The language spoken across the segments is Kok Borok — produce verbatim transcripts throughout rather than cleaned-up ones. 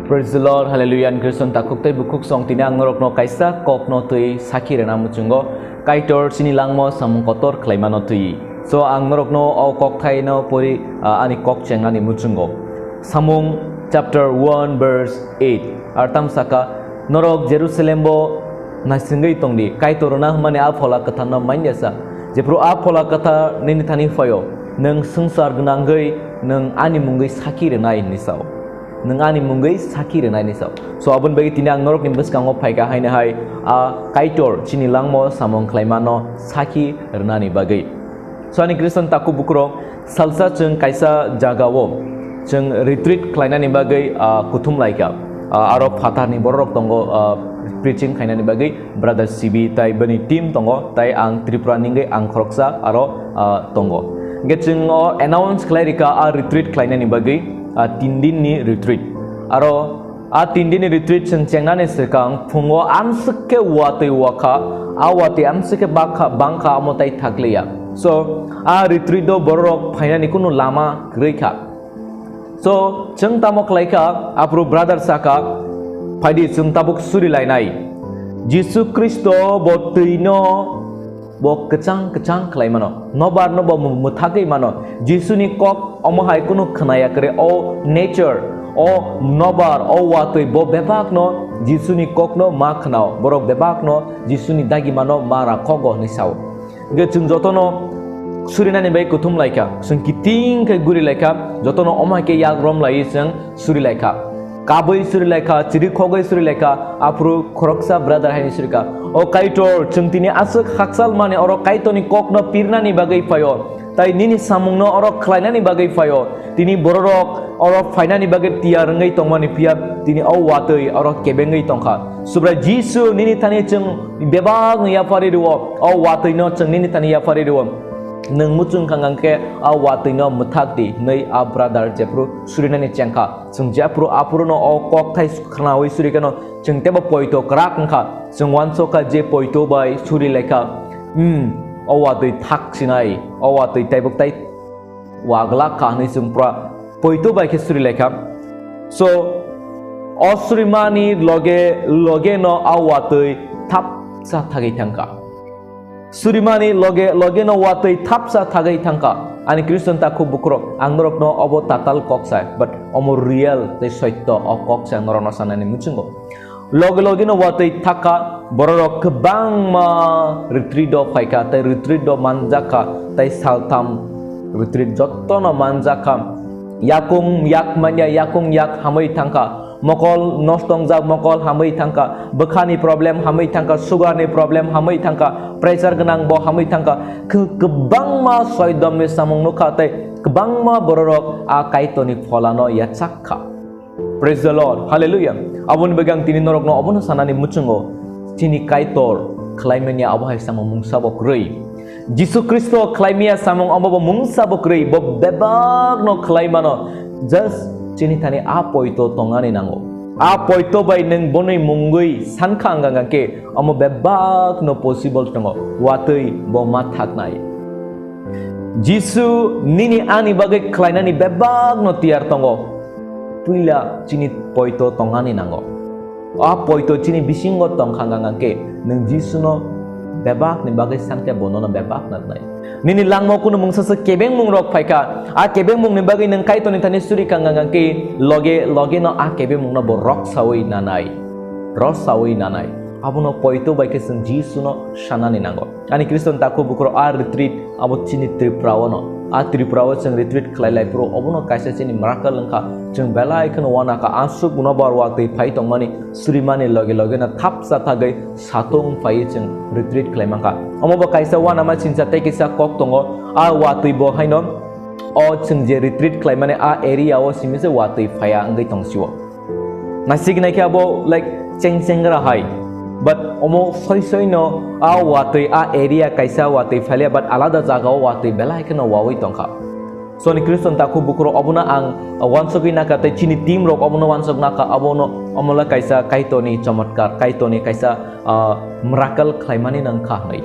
Praise the Lord, hallelujah, ani Khristan takhuk tei bukhuk song tini ang norokno kaisa kokno twi sakhi rwna muchungo, Kaitor chini langmo samung kotor khlaimano twi. So ang norokno o kokthaino pori, ah, ani kok chengnani muchungo. Samung chapter one verse eight, ar tam saka, "Norok Jerusalembo naisingwi tongdi, Kaitor rwna hwnmani a phola kwtharno manya sa. Jephru a phola kwthar nini thani phaio, nwng swngchar gwnangwi nwng ani mungwi sakhi rwnai," hinwi sao. Nwng ani mungwi sakhi rwnaini sao. So, aboni bagwi tini ang norokni bwskango phaikha haino hai a Kaitor chini langmo samung khlaimano sakhi rwnani bagwi. So, ani Khristan takhuk bukhurok, salsa chwng kaisa jagao chwng retreat khlainani bagwi, ah, kuthum laikha. Ah, aro phatarni bororok tongo, ah, preaching khainani bagwi. Brother C B tai bini team tongo, tai ang Tripura ningwi ang khoroksa aro, ah, tongo. Hingke chwng o announce khlai rikha a retreat khlainani bagwi, ah, tin din ni retreat. Aro a tin din ni retreat chwng chengnani swkang phungo amswk khe watwi wakha, a watwi amswk khe bakha, bangkha amo tai thakliya. So, a retreat o bororok phainani kunu lama kwrwi kha. So, chwng tamo khlai kha, aphuru brother saka, "Phaidi chwng tabuk suri lainai." Jisu Khristo bo twino bo kwchang kwchang khlai mano, nobar no bo mwthagwi mano. Jisuni kok omo hai kunu khwnaya kwrwi, o nature, o nobar, o watwi bo bebak no Jisuni kok no ma khwnao, borok bebak no Jisuni dagima no ma rakhogo hinwi sao. Hingke chwng jotono surinani bai kuthum laikha, chwng kiting khe guri laikha, jotono omo hai khe yak rom laiwi chwng suri laikha. Kabui suri laikha, chiri khogwi suri laikha, aphuru khoroksa brother haini surikha, "O Kaitor, chwng tini aswk hakchal mani oro Kaitorni kokno pirnani bagwi phaio, tai nini samungno oro khlainani bagwi phaio." Tini bororok oro phainani bagwi tiyar wngwi tongmani phiya tini o watwi oro kebengwi tongkha. Subrai Jisu nini thani chwng bebakno yapharwi rwo, o watwino chwng nini thani yapharwi rwo. Nwng muchung kha hwnkhe a watwino mwthak di, hwnwi a brother jephru surinani chengkha. Chwng jephru aphuruno o kokthai khnaui suri kheno chwng teibo poito kwrak wngkha. Chwng uansukha je poito bai suri laikha, "Hmm, o watwi thak sinai, o watwi taibuk tai waglak kha," hwnwi chwng pura poito bai khe suri laikha. So, o surimani loge loge no a watwi thapsa thagwi thangkha. Surimani loge loge no watwi thapsa thagwi thangkha. Ani Khristan takhuk bukhurok, ang norokno obo tatal kok sai, but omo real tei soitto o kok sai norokno sanani muchungo. Loge loge no watwi thakha, bororok kwbangma retreat o phaikha, tei retreat o manjakha, tei saltham retreat jottono manjakha. Yakung yak manya, yakung yak hamwi thangkha, mokol nosto wngjak, mokol hamwi thangkha, bwkhani problem hamwi thangkha, sugar ni problem hamwi thangkha, pressure gwnang bo hamwi thangkha. Kw-, kwbangma soidomni samung nukha, tei kwbangma bororok a Kaitorni pholano yachak kha. Praise the Lord. Hallelujah. Aboni bagwi ang tini norokno obono sanani muchungo, chini Kaitor khlaimani abo hai samung mungsa bo kwrwi. Jisu Khristo khlaimia samung abo bo mungsa bo kwrwi, bo bebakno khlai mano. Just chini thani a poito tongani nango. A poito bai nwng boni mungwi sankha wngkha hwnkhe omo bebakno possible tongo. Watwi bo ma thaknai. Jisu nini ani bagwi khlainani bebakno tiyar tongo. Puila chini poito tongani nango. A poito chini bisingo tongkha hwnkha hwnkhe nwng Jisuno bebakni bagwi sankhe bo nono bebak nangnai. Nini langmao kunu mungsasa kebengmungrok phaikha. A kebengmungni bagwi nwng Kaitorni thani suri kha hwnkha hwnkhe loge loge no a kebengmungno bo rok saui nanai. Rok saui nanai. Abono poito bai khe chwng Jisuno sanani nango. Ani Khristan takhuk bukhurok, a retreat abo chini Tripura o no. A Tripura o chwng retreat khlai lai phuru obono kaisa chini miracle wngkha. Chwng belai kheno uanakha, aswk nobar watwi phai tongmani, surimani loge loge no thapsa thagwi satung phaiwi chwng retreat khlai mankha. Omo bo kaisa uanama sinsa tei kisa kok tongo. A watwi bo haino o chwng je retreat khlaimani a area o simi se watwi phaiya wngwi tongsio. Naisik naikhe abo, like, cheng chengra hai. But omo soi soi no a watwi, a area kaisa watwi phalia, but alada jaga o watwi belai kheno wawi tongkha. So ni Khristan takhuk bukhurok obono ang wansugwi nakha tei chini team rok obono wansuk nakha, abono omola kaisa Kaitorni chomotkar, Kaitorni kaisa, ah, miracle khlaimani nangkha hwnwi.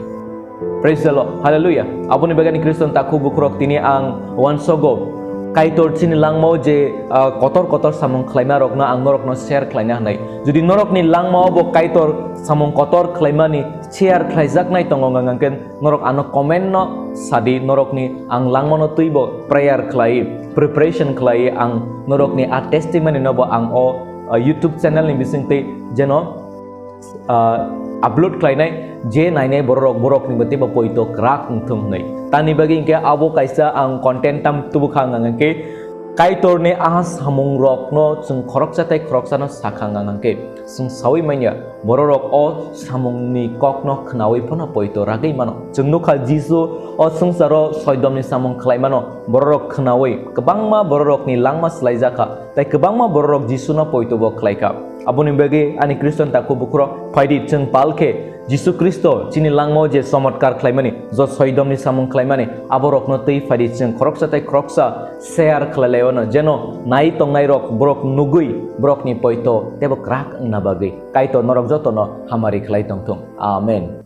Praise the Lord. Hallelujah. Aboni bagani Khristan takhuk bukhurok tini ang wansogo. Kaitor chini langmao je, ah, kotor kotor samung khlaima rokno ang norokno share khlaina hwnwi. Jodi norokni langmao bo Kaitor samung kotor khlaimani share khlaijaknai tongo hwnkhe norok ano comment no sadi, norokni ang langmano twibo prayer khlai, preparation khlai ang norokni a testimony no bo ang o, ah, YouTube channel ni bisingtwi jeno ah, upload khlainai, je nainai bororok, borokni bo teibo poito kwrak wngthung hwnwi. Tamni bagwi hinkhe abo kaisa ang content tam tubu kha wngkha hinkhe Kaitorni aha samungrokno chwng khoroksa tei khoroksano sakha wngkha hinkhe chwng saui manya bororok o samungni kokno khnaui phano poito ragwi mano. Chwng nukha Jisu o swngcharo soidomni samung khlaimano bororok khnaui kwbangma bororokni langma swlaijakha. Tei kwbangma bororok Jisuno poitobo khlaikha. Aboni bagwi ani Khristian takhuk bukhurok phaidi chwng pal khe Jisu Khristo chini langmao je chomotkar khlaimani, jo soidomni samung khlaimani, aborokno twi phaidi chwng khoroksa tei khoroksa share khlailaio no, jeno nai tongnairok borok nugwi borokni poito teibo kwrak wngna bagwi. Kaitor norok jotono hamari khlai tongthung. Amen.